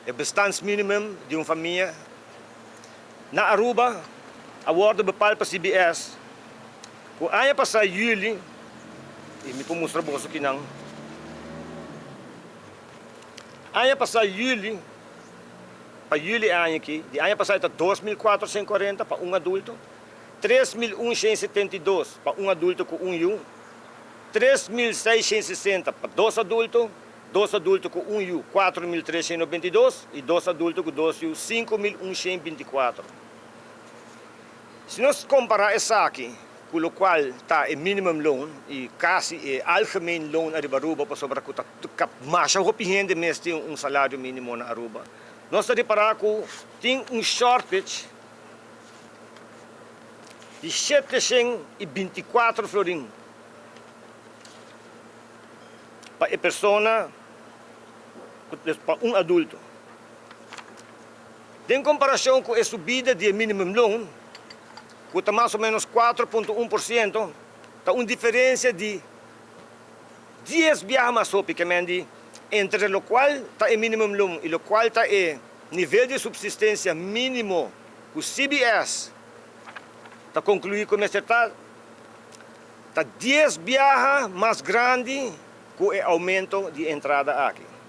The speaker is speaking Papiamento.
E bestaansminimum di un famia na Aruba a wordo bepaal pa CBS cu aña pasa juli, y mi por mustra boso kinan, aña pasa juli pa juli e aña aki, di aña pasa e ta 2440 pa un adulto, 3172 pa un adulto cu un yu, 3660 pa dos adulto, Dos adulto ku un yu, 4392, i dos adulto ku dos yu, 5124. Si nos kompará esaki ku lokual ta e minimumloon i kasi e algemeen loon ariba Aruba, pasobra ku ta masha hopi hende mes tin un salario minimo na Aruba, nos ta ripará ku tin un shortage di 724 florin. Pa e persona ku pa un adulto. Den komparashon ku e subida di e minimumloon, ku ta mas o ménos 4.1%, ta un diferensia di dies biaha mas hopi ke men di entre lokual ta e minimumloon i lokual ta e nivel di supsistensia mínimo ku CBS ta konkluí ku mester ta. Ta dies biaha mas grandi ku e oumento di entrada aki.